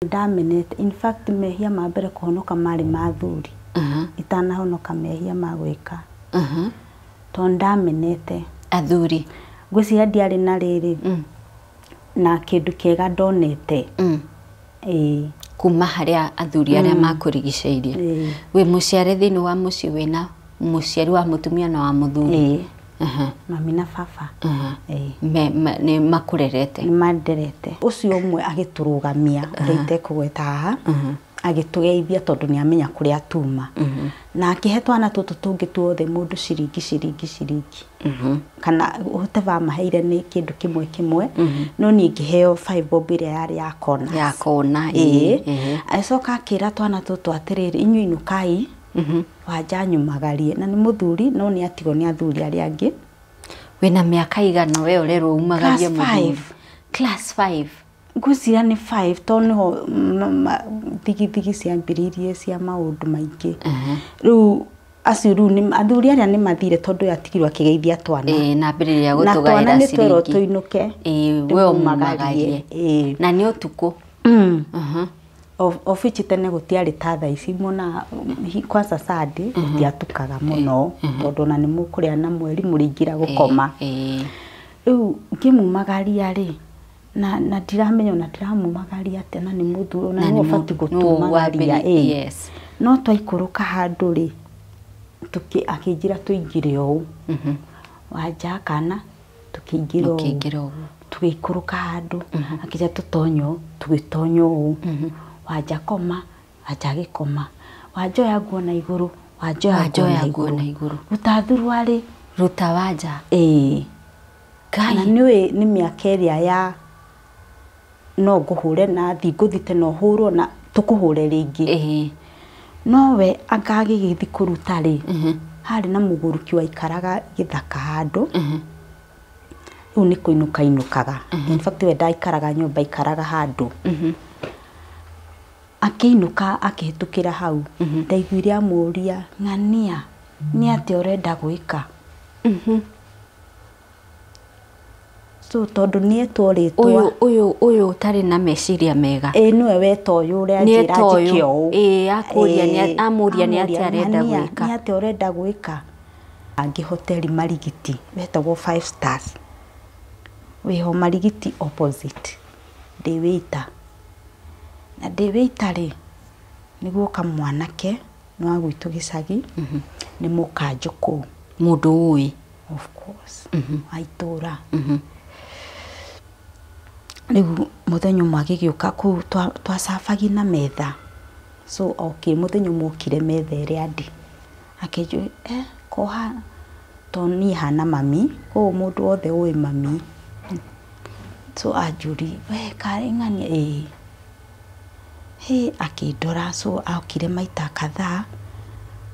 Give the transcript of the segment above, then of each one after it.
Ndamenete, in fact mehia ma mbere kũhonoka marĩ ma athuri itanahonoka mehia ma gwĩka, tondũ ndamenete athuri. Ngwĩciria ndiarĩ na rĩrĩ na kĩndũ kĩega ndonete. Ĩĩ. Kuma harĩa athuri arĩa makũrigicĩirie. Ĩĩ. Wĩ mũciare thĩinĩ wa mũciĩ wĩna mũciari wa mũtumia na wa mũthuri? Ĩĩ. Mami na baba. Ĩĩ. Nĩ makũrerete? Nĩ manderete. Ũcio ũmwe agĩtũrũgamia, ũrĩa itekũgweta haha, agĩtũgeithia tondũ nĩ amenya kũrĩa tuma, na akĩhe twana tũtũ tũngĩ tuothe mũndũ ciringi ciringi ciringi, kana whatever amaheire nĩ kĩndũ kĩmwe kĩmwe, no niĩ ngĩheo 5 bob ĩrĩa yarĩ ya corners. Ya kona. Ĩĩ. Agĩcoka akĩra twana tũtũ atĩrĩrĩ, inyuĩ inũkai, Wanja nyumagarie, na nĩ mũthuri no nĩ atigwo nĩ athuri arĩa angĩ. Wĩna mĩaka igana we ũrerwo umagarie Class mũthuri? 5. Class 5. Ngwĩciria nĩ 5, tondũ nĩho thigithigi ciambĩrĩirie cia maũndũ maingĩ. Rĩu acio rĩu nĩ athuri arĩa nĩ mathire, tondũ ũyũ atigirwo akĩgeithia twana. Ĩĩ, na ambĩrĩria Na twana gũtũgaĩra nĩ twerwo ciringi. tũinũke. Ĩĩ, we tũmumagarie. ũmumagarie. Ĩĩ. Na nĩ ũtukũ? Of which tene gũtiarĩ ta thaa ici mona kwanza Sunday gũtiatukaga mũno, tondũ ona nĩ mũkũrĩa na mweri mũrĩingĩra gũkoma. Rĩu ngĩmumagaria rĩ, na ndiramenya ona ndiramumagaria atĩa, na nĩ mũthuri ona Na nĩwe nĩ ũbatiĩ nĩwe gũtumagaria. Ĩĩ. No twaikũrũka handũ rĩ, akĩnjĩra tũingĩre ũũ, Wanja kana tũkĩingĩra ũũ. Mũkĩingĩra ũguo. Tũgĩikũrũka handũ, akĩnjĩra tũtonye ũũ, tũgĩtonya ũũ. Wanja koma, Wanja agĩkoma. Wanja oya nguo na igũrũ, Wanja oya Wanja nguo oya na nguo na igũrũ. Igũrũ. Ruta thuruarĩ. Ruta Wanja. Ĩĩ. Na Ngai. nĩũĩ nĩ mĩaka ĩrĩa ya no ngũhũre na thi ngũthite na ũhũrwo na tũkũhũre rĩngĩ. Nowe anga agĩgĩthiĩ kũruta rĩ, harĩ na mũgũrũki waikaraga gĩthaka handũ. Rĩu nĩ kũinũka inũkaga. In fact we ndaikaraga nyũmba, aikaraga handũ. Akĩinũka akĩhĩtũkĩra hau, ndaiguire amũria, "Ng'ania, nĩ atĩa ũrenda gwĩka?" So tondũ nĩ etwo rĩtwa. Ũyũ ũtarĩ na meciria mega. Ĩĩ, nĩwe weta ũyũ ũrĩa Nĩ anjĩra eta ũyũ. njĩke ũũ. Ĩĩ, akũria amũria nĩ atĩa Amũria, arenda "Ng'ania, gwĩka?" nĩ atĩa ũrenda gwĩka? Angĩ hoteli Marigiti wetagwo Five Stars, wĩho Marigiti opposite, ndĩ waiter. Na ndĩ waiter rĩ, nĩguoka mwanake nĩ wa gwitũ gĩcagi, nĩ mũkanjũ kũu. Mũndũ ũĩ? Of course, wa itũra. Rĩu mũthenya ũmwe agĩgĩũka kũu twacabagi na metha, so okay, mũthenya ũmwe okire metha ĩrĩa ndĩ, akĩnjũria, koha to niĩ hana mami, koguo mũndũ wothe ũĩ mami. So anjũria, "We karĩ ng'ania?" "Ĩĩ." Hĩ, akĩndora. So okire maita kadhaa,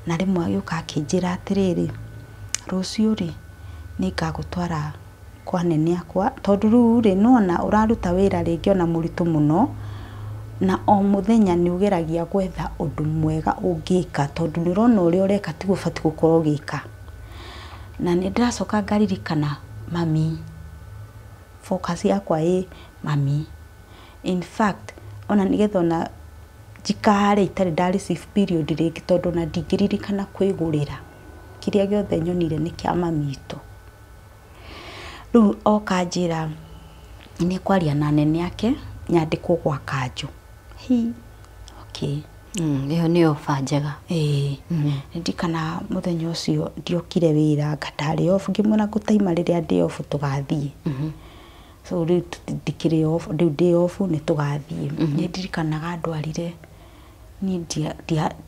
na rĩmwe agĩũka akĩnjĩra atĩrĩrĩ, "Rũciũ rĩ, nĩngagũtwara kwa nene akwa, tondũ rĩu rĩ, nĩwona ũraruta wĩra rĩngĩ ona mũritũ mũno, na o mũthenya nĩ ũgeragia gwetha ũndũ mwega ũngĩka, tondũ nĩ ũrona ũrĩa ũreka tiguo ũbatiĩ gũkorwo ũgĩka." Na nĩ ndĩracoka ngaririkana mami, focus yakwa ĩ mami. In fact ona nĩgetha ona njikare itarĩ nda receive period rĩngĩ, tondũ ona ndingĩririkana kwĩgũrĩra, kĩrĩa gĩothe nyonire nĩ kĩa mami witũ. Rĩu oka anjĩra nĩ kwaria na anene ake nyandĩkwo gwa kanjũ. Hi, okay. Ĩyo nĩ oba njega. Ĩĩ, ndirikana mũthenya ũcio ndiokire wĩra, anga ndarĩ off, ngĩmwĩra ngũtaima rĩrĩa ndĩ off tũgathiĩ. So rĩu ndikĩrĩ off, rĩu ndĩ off, nĩ tũgathiĩ. Nĩ ndirikanaga ndwarire, niĩ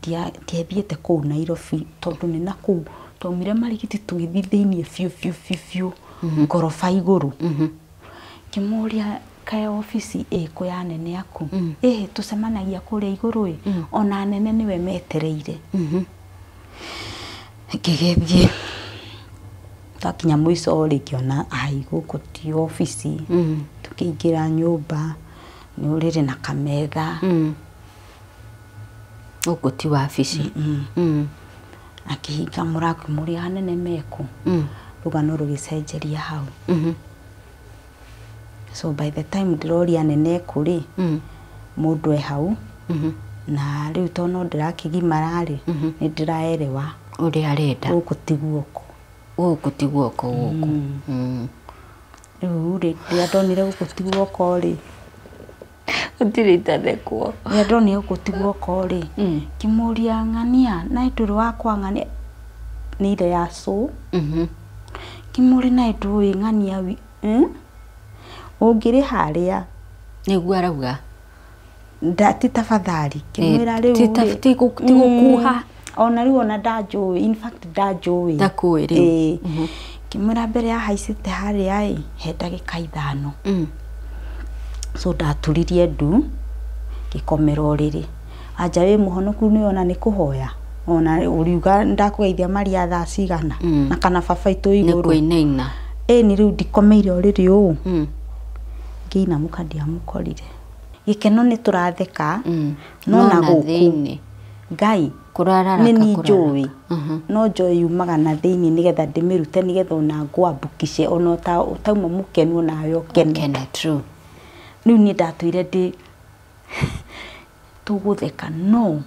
ndiathiĩte kũu Nairobi, tondũ nĩ nakũu twaumire Marigiti tũgĩthiĩ thĩiniĩ biũ biũ biũ biũ, ngoroba igũrũ. Ngĩmũria, "Kaĩ obici ĩkũ ya anene aku?" "Ĩhĩ, tũcemanagia kũrĩa igũrũ ĩ, ona anene nĩwe metereire." Ngĩgĩthiĩ, twakinya mũico rĩ, ngĩona ai, gũkũ ti obici. Tũkĩingĩra nyũmba, nĩ ũrĩrĩ na kametha. Gũkũ ti wabici. Akĩhinga mũrango, ngĩmũria, "Anene mekũ?" Rũgano rũgĩcenjeria hau. So by the time ndĩroria anene kũ rĩ, Mũndũ e hau. Na rĩu tondũ no ndĩrakĩgimara rĩ, nĩ ndĩraerewa ũrĩa arenda. Gũkũ ti guoko. Gũkũ ti guoko gũkũ. Rĩu rĩ, rĩrĩa ndonire gũkũ ti guoko rĩ, gũtirĩ itathekwo. Rĩrĩa ndonire gũkũ ti guoko rĩ, ngĩmũria ng'ania na ndũrĩ wakwa ng'ania nĩ ile ya cũ. Ngĩmũria na ndũĩ ng'ania ũngĩrĩ harĩa. Nĩguo arauga. Ti tafadhali. Ngĩmwĩra rĩu rĩ, ti gũkuha. Ona rĩu ona ndanjũĩ, in fact ndanjũĩ. Ndakũĩ rĩu. Ngĩmwĩra mbere ya haicĩte harĩa ĩ, he ndagĩka 5. So ndaturirie ndu ngĩkomera ũrĩrĩ. Anja wĩ mũhonoku nĩ ona nĩ kũhoya. Ona ũriuga ndakũgeithia Maria thaa cigana. Na kana baba itũ Nĩ igũrũ. kũinaina. Ĩni rĩu ndikomeire ũrĩrĩ ũũ. Ngĩinamũka ndiamũkorire. Gĩkeno nĩ tũratheka. No na gũkũ Ngai kũrararaka nĩ niĩ njũĩ. No njũĩ yumaga na thĩinĩ nĩgetha ndĩmĩrute nĩgetha ona ngwambukice ona ũtauma mũkenu onawe ũkene. Ũkene, true. Rĩu niĩ ndatũire ndĩ tũgũtheka no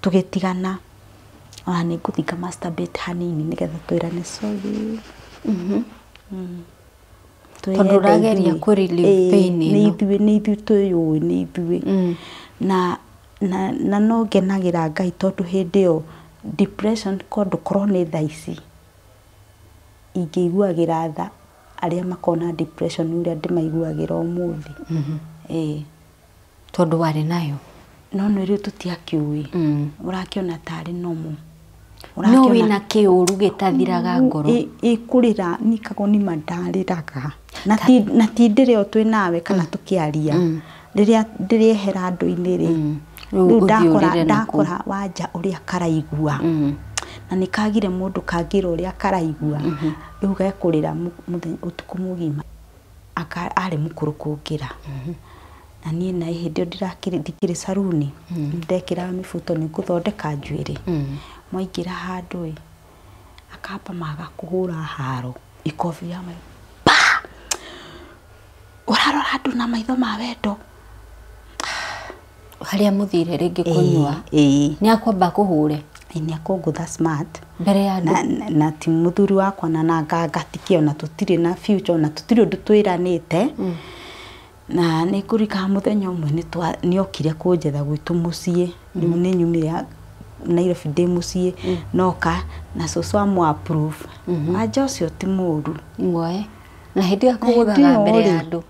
tũgĩtigana. Ona nĩ ngũthiĩ nga masturbate hanini nĩgetha twĩrane sorry. Tondũ ũrageria kũ relieve pain Nĩ ĩno. ithuĩ, nĩ ithuĩ twĩyũĩ, nĩ ithuĩ. Na no ngenagĩra Ngai tondũ hĩndĩ ĩyo depression ko ndũkorwo nĩ thaa ici ingĩiguagĩra tha arĩa makoragwo na depression ũrĩa ndĩmaiguagĩra ũmũthĩ. Tondũ warĩ nayo. No nĩ rĩu tũtiakĩũĩ. Ũrakĩona tarĩ normal. No wĩna kĩũru gĩtathiraga ngoro. Ĩkũrĩra nikagwo nĩ ndarĩraga. Na ti ndĩrĩ o twĩ nawe kana tũkĩaria. Rĩrĩa ndĩrehera andũ-inĩ rĩ, Rĩu rĩu ũthiĩ ũrĩre nakuo. ndakora wanja ũrĩa karaigua. Na nĩ kagire mũndũ kangĩra ũrĩa karaigua. Rĩu gekũrĩra mũthenya ũtukũ mũgima. Arĩ mũkũrũ kũngĩra. Na niĩ na hĩndĩ ĩyo ndikĩrĩ saruni. Ndekĩraga mĩbuto nĩ ngũthondeka njuĩrĩ. Mwaingĩra handũ ĩ, akamba maga kũhũra haro. Ikobi ya maitho. Pa! Ũrarora andũ na maitho ma wendo. Harĩa mũthire rĩngĩ kũnyua. Nĩ akwamba kũhũre. Nĩ akũngũtha smart. Mbere ya andũ. Na ti mũthuri wakwa na nganga tikĩ ona tũtirĩ na future ona tũtirĩ ũndũ twĩranĩte. Na nĩ ngũririkana mũthenya ũmwe nĩ okire kũnjetha gwitũ mũciĩ. Rĩu nĩ nyumire Nairobi ndĩ mũciĩ noka na cũcũ amũ approve. Wanja ũcio ti mũũru. Muoe. Na hĩndĩ ĩyo akũgũthaga mbere ya andũ.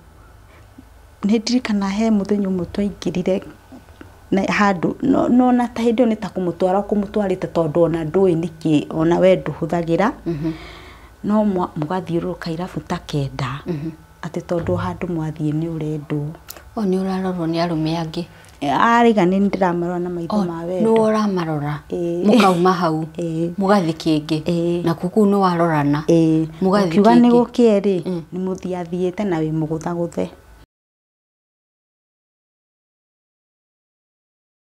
Nĩ ndirikana he mũthenya ũmwe twaingĩrire na handũ no na ta hĩndĩ ĩyo nĩ ta kũmũtwara ũkũmũtwarĩte tondũ ona ndũĩ nĩkĩ ona we ndũhũthagĩra. No mũgathiũrũrũka irabu ta 9. Atĩ tondũ handũ mwathiĩ nĩ ũrendwo. O nĩ ũrarorwo nĩ arũme angĩ. Arĩga nĩ ndĩramarora na maitho ma wendo. Nĩ ũramarora. Mũkauma hau. Mũgathiĩ kĩngĩ. Na kũu nĩ warorana. Mũgathiĩ Ũkiuga nĩ kĩngĩ. gũkĩe rĩ, nĩ mũthiathiĩte na wĩ mũgũthagũthe.